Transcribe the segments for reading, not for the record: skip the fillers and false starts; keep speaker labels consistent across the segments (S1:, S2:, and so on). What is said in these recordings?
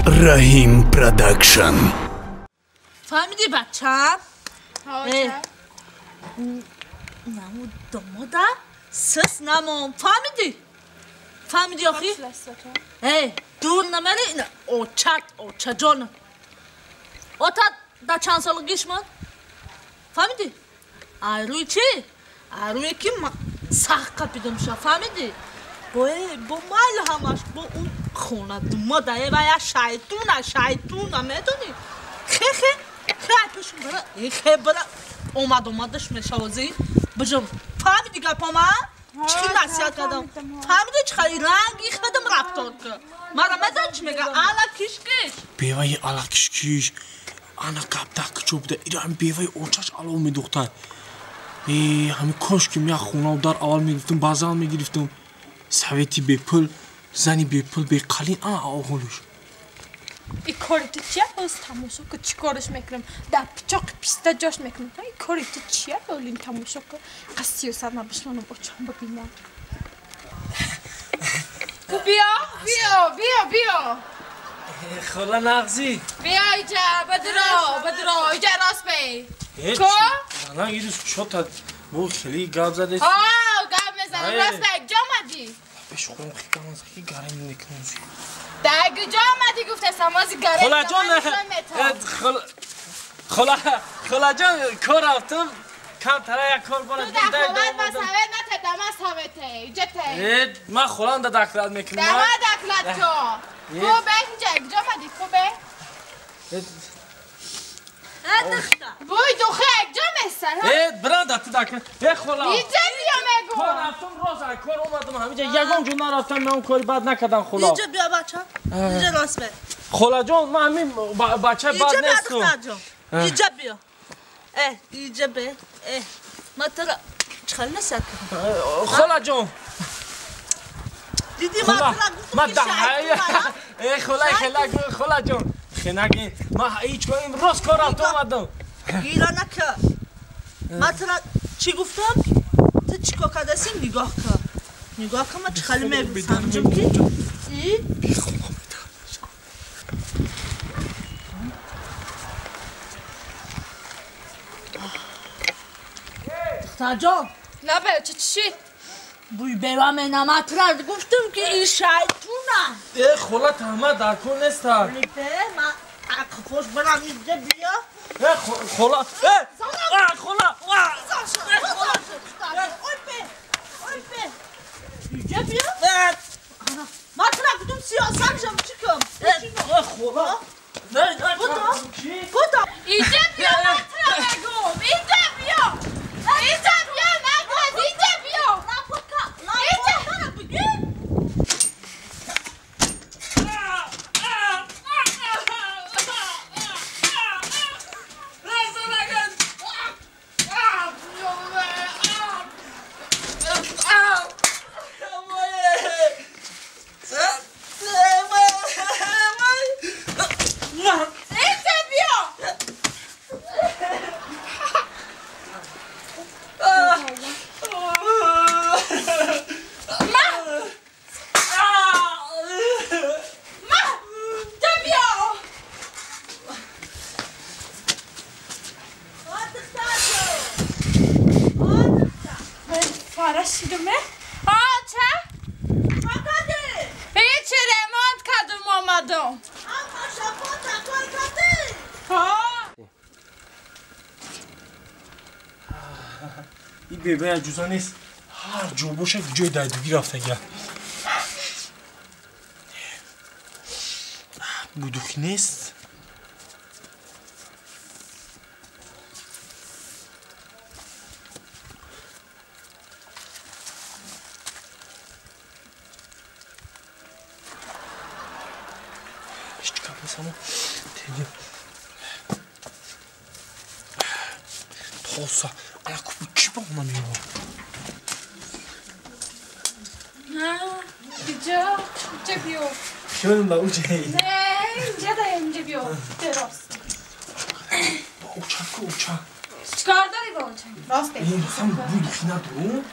S1: Раҳим Продакшн.
S2: Фаҳмидӣ, бачам? Наму домода сис намон, фаҳмидӣ? Фаҳмидӣ охи? Дур намери, очат, очаҷон. Ота дар чанд солагиш мон? Фаҳмидӣ? Ай рӯи чӣ? Ай рӯе ки сахт қапидам ша, фаҳмидӣ? Бо майли ҳамаш, бо он хона думода, э вая шайтуна, шайтуна, медонӣ? Хе хе, хе ай пешум бара, э хе бара, омад омадаш мешавози. Бижам, фаҳмидӣ гапома? Чӣ насиҳат кардам? Фаҳмидӣ чӣ хали ранги худам рафтор кар? Мара медонӣ чӣ мега? Ала кишкиш.
S3: Беваи ала кишкиш. Ана гап дар куҷо буда? Иро ҳами беваи очаш алов медухтад. Э, ҳами кош ки як хонаву дар аввал мегирифтум, баъзан мегирифтум. Совети бепул, зани бепул, беқалин, ана оғолуш.
S4: И кори ту чия? Боз тамошо ку, чӣ кораш мекунам? Дар пичоқи писта ҷош мекунам. И кори ту чия? Олин тамошо ку. Қас сиёсат мабишмонам, очам бибинам. Ку биё, биё, биё, биё.
S3: Хола нағзӣ.
S4: Биё иҷа, бадро, бадро, иҷа рост бей. Ку?
S3: На, ирӯз чота бо хеле гап задед.
S4: Ҳа, гап мезанам, рост бей, ҷо омадӣ?
S3: Пеш худам хикам аз ки гарем мекунам.
S4: Дар куҷо омадӣ гуфтасам, ози гарем.
S3: Холаҷон, хола, холаҷон, кор рафтам, камтара як кор бора.
S4: Ту дар холат ма совет нате, дама совете, иҷа те.
S3: Э, ман холам да доклад мекунам.
S4: Дама доклад ко. Ку бе инҷа, куҷо омадӣ, ку бе? Буй духе, куҷо месан?
S3: Э, бранда ту доклад. Э, хола.
S4: Иҷа биё мегу.
S3: Кор рафтам, роз ай кор омадам, ҳамиҷа ягон ҷо нарафтам, ман кори бад накардам, хола.
S2: Иҷа биё, бача. Иҷа рост бе.
S3: Холаҷон, ман ҳамин бачаи бад нестам.
S2: Иҷа биё. Э, иҷа бе. Э, ман туро чӣ хел насиҳат кардам?
S3: Холаҷон.
S2: Дидӣ, ман туро гуфтам ки шайтона.
S3: Э, хола, хела, холаҷон. Хенаги, ман ҳеҷ кор рост кор рафтам омадам.
S2: Гира нака. Ман туро чӣ гуфтам? Ту чӣ кор кардаси? Нигоҳ кун. Нигоҳ кун, ман чӣ хеле месанҷам ки и духтарҷон.
S4: Лабе, чӣ чӣ?
S2: Буй бева менам, туро гуфтам ки ин шайтуна.
S3: Э, хола, таҳмат дар кор неста.
S2: Бе, ман ақфош барам, иҷа биё.
S3: Э, хола, э, хола.
S2: Иҷа биё. Ман туро гуфтам сиёсат жам, чӣ кам?
S3: Э, хола. Не, не,
S2: Буто.
S4: Иҷа биё, ман туро мегӯм. Иҷа биё. Иҷа биё, нагӯз, иҷа биё. Иҷа. Иҷа биё. Ма! Ма! Иҷа биё. Фарашидам, э? А, ча? Ҳечи ремонт кардум омадум. Ҳа.
S3: Ин бебая ҷуза нест. Ҳар ҷо боша, ҷои дайдугӣ рафтага. Будухӣ нест. Ҳеҷ гап нест, аммо теги. Тоса, ана купи чӣ ба она меёбад?
S4: Иҷа, иҷа биё.
S3: Шунам ба уҷа.
S4: Не, инҷа да, инҷа биё. Иҷа рост.
S3: Ба оча ку оча.
S4: Чикор дорӣ ба оча? Рост бе.
S3: Э, масалан буй надорум.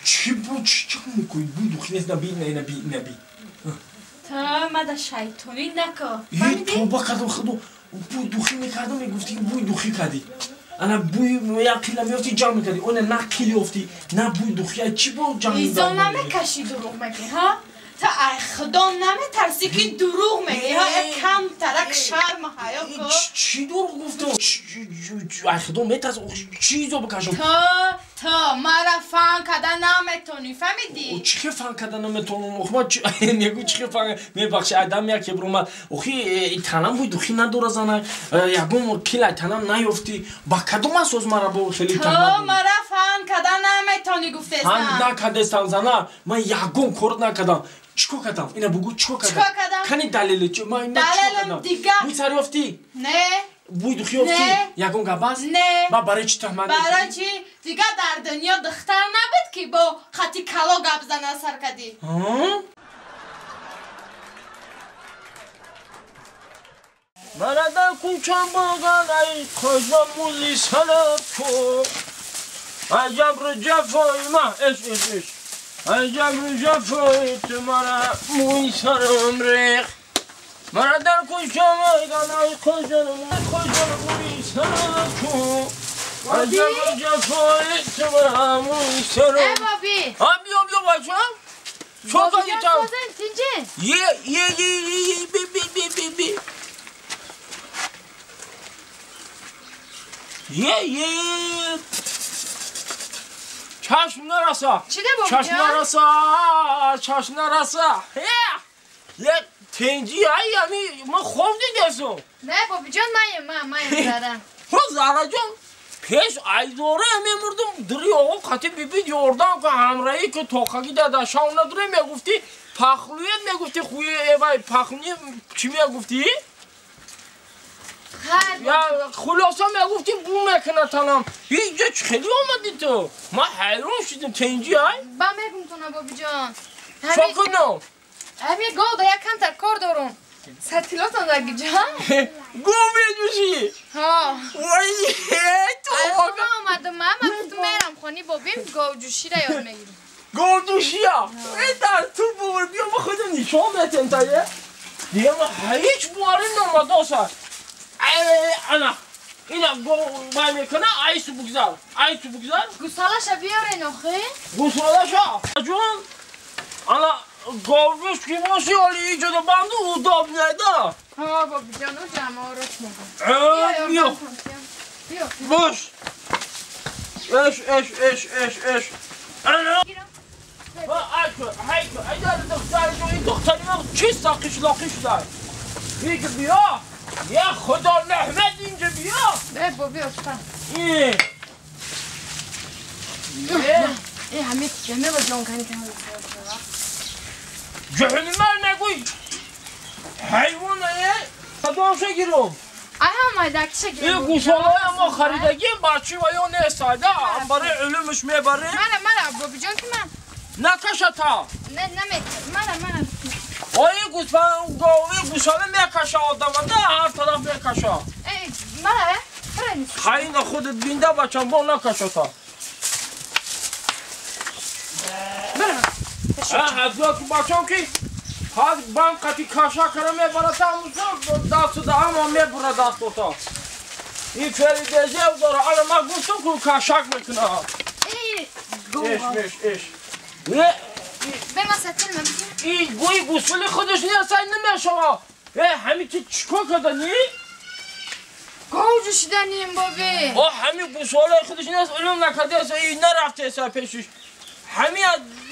S3: Чӣ бу чӣ чӣ мекунӣ? Буй духи нест, наби, на, наби, наби.
S4: Ту мада шайтонӣ нако.
S3: Фаҳмидӣ? Тоба кардам худо. Бӯй духӣ мекардам, мегуфтӣ бӯй духӣ кардӣ. Ана бӯй як қила меёфтӣ ҷамъ мекардӣ. Она на қил ёфтӣ, на бӯй духӣ. Чӣ бо ҷамъ
S4: мекардӣ? Изо намекашӣ дурӯғ мегӣ, ҳа? Ту ай худо наметарсӣ ки дурӯғ мегӣ, ҳа? Кам тарак шарм ҳаё ку.
S3: Чӣ дурӯғ гуфтам? Ай худо метарсам. Чӣ изо бикашам?
S4: Ту мара фан карда наметонӣ, фаҳмидӣ?
S3: Чӣ хел фан карда наметонам? Охи ман мегӯ чӣ хел фан мебахши адам як ебромад. Охи танам бӯй духӣ надора зана. Ягон қил ай танам наёфтӣ. Ба кадом асос мара бо хеле
S4: танам? Ту мара фан карда наметонӣ гуфтестам.
S3: Фан накардестам зана. Ман ягон кор накардам. Чӣ кор кардам? Ина бугӯ чӣ кор кардам? Кани далеле?
S4: Далелам дига.
S3: Бӯй сар ёфтӣ?
S4: Не.
S3: Бӯй духӣ ёфтӣ? Ягон гап аст?
S4: Не.
S3: Ба барои чӣ туҳмат мекунӣ?
S4: Барои чӣ? Дига дар дунё духтар набуд ки бо хати кало гап зана сар кардӣ.
S3: Мара дар кӯча боган ай қоза музи салаб ку. Ай ҷабру ҷафои ма эш эш эш. Ай ҷабру ҷафои ту мара мӯи сарам рех. Мара дар кӯча боган ай қоза музи салаб ку. Ай ҷабру ҷафои ту мара мӯи сарам.
S4: Эй боби.
S3: А биё биё бачам. Чо кардӣ ту? Е е е е би би би би би. Е е чашм нараса. Чашм нараса, чашм нараса. Е тенҷи ай ами ман хоб дидесам.
S4: Не бобиҷон, маем, маем зара.
S3: Хо Зараҷон, пеш айзора мемурдум, дири оғо қати биби ёрдам ка ҳамраҳӣ ки тоқагӣ дадашав надуре мегуфтӣ, пахлӯет мегуфтӣ, хуи эвай пахлӯи чӣ мегуфтӣ? Хулоса мегуфтӣ бу мекунад танам. Инҷа чӣ хеле омадӣ ту? Ман ҳайрон шудам, тенҷи ай?
S4: Ба мегум туна бобиҷон.
S3: Чо кунам?
S4: Ҳами гов да як камтар кор дорум. Сатилотон дар гиҷа?
S3: Гов меҷӯшӣ?
S4: Ҳо.
S3: Вой, ту
S4: хона омадам, ман гуфтам мерам хони бобим говҷӯширо ёд мегирам.
S3: Говҷӯшия? Э дар ту бовар биё ба худам нишон метем тае. Дига ман ҳеҷ боварӣ намадоса. Ана, ина гов вай мекуна, айсу бугзар, айсу бугзар.
S4: Гусалаша биёрен охи?
S3: Гусалаша? Ҷон, ана говҷӯш ки боши, оли иҷода банду удоб неда.
S4: Ҳо, бобиҷон, ӯ ҷамоарош мегӯ.
S3: Биё. Бош. Эш, эш, эш, эш, эш. Ана. Айку, айку, айдар духтари ҷон, ин духтари ман чиста қишлоқӣ шуда. Биг биё. Я худо раҳмат инҷа биё.
S4: Э, боби, оста.
S3: Э.
S4: Э, ҳамин ҷамева ҷон кани кани.
S3: Ҷаҳаннам мегӯй. Ҳайвон э, кадомша гирам?
S4: Ай ҳам майдакиша гирам.
S3: Э, гусолаи мо харидагим, бачи ва ё нест, айда, барои илмш мебарем.
S4: Мара, мара, бобиҷон ки ман.
S3: Накашата.
S4: Не, намекаш. Мара, мара.
S3: Ои гусфан гови гусола мекаша одамада, ҳар тараф мекаша.
S4: Э, мара, мара.
S3: Хайна худат бинда бачам бо накашата.
S4: Мара.
S3: Ҳазрат бачам ки ҳар бан қати каша кара мебарад дасту даҳама мебурад дастото. Ин феридезев дора, ана ман гуфтам ку кашак мекуна. Эш, меш, эш. Ин гӯи гусули худаш нест, ай намешава. Э, ҳами ти чӣ кор кардани?
S4: Гов ҷӯшиданим, боби.
S3: О, ҳами гусолаи худаш нест, илм накардеса, и нарафтеса пешиш. Ҳами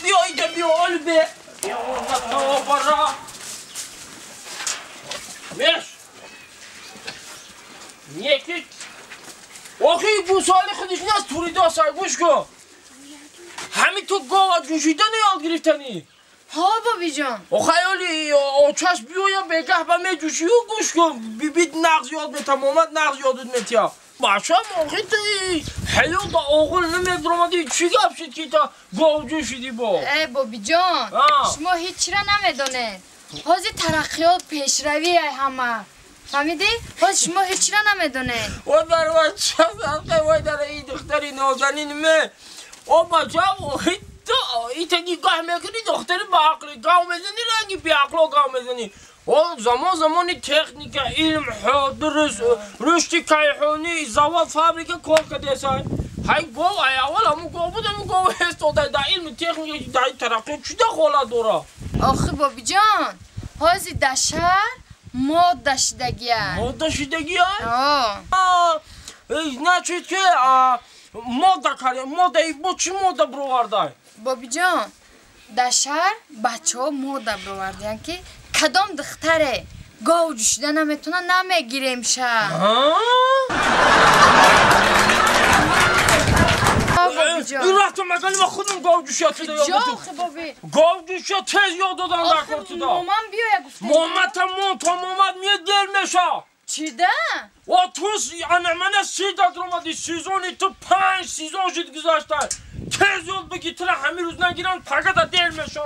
S3: биё иҷа биё ол бе. Бара. Меш. Неки. Охи гусоли худаш нест, туридоса, гӯш кун. Ҳами ту гова ҷӯшидани ёд гирифтанӣ?
S4: Ҳо, бобиҷон.
S3: Охай оли очаш биёя бегаҳ ба меҷӯшию гӯш кун. Бибит нағз ёд метам, омад нағз ёдут метия. Бачам, охи ту ҳаёт ба оғул намедромадӣ, чӣ гап шид ки та гов ҷӯшидӣ бо?
S4: Э, бобиҷон, шумо ҳеҷ чиро намедонед. Ҳозир тараққиёт пешравӣ ай ҳама. Фаҳмидӣ? Ҳозир шумо ҳеҷ чиро намедонед.
S3: Вой бар вай, ча вай дар ин духтари нозанин ме. О бачам, охи تو ایت نگاه میکنی دختر با عقل گاو میزنی رنگی بی عقل گاو میزنی. زمان زمانی تکنیک علم درس رشد کیهانی زوال فابریکه کار کرده سای. های گو ای اول همون گو بود همون گو هست در علم تکنیک در ترقی چی دخالت داره؟
S5: آخه بابی جان حاضر در شهر ماده شدگیه.
S3: ماده شدگیه؟ آه. نه چی که ماده کاری ماده با چی ماده برآورده؟
S5: بابی جان در شهر بچه ها ماده برآوردن که کدام دختره گاو جوشیده نمیتونه نمیگیریم شه.
S3: این رفتم مگانی ما خودم گاو جوشیه تده یاد دادم. گاو جوشیه تز یاد دادم در کار تده.
S5: مامان بیا گفته.
S3: مامت مون تا مامت میاد دل میشه.
S5: چی ده؟
S3: و تو انا من سی داد اومدی سیزونی تو 5 سیزون شد گذاشته. تز یاد بگی تره همین روز نگیرن پگه دل میشه.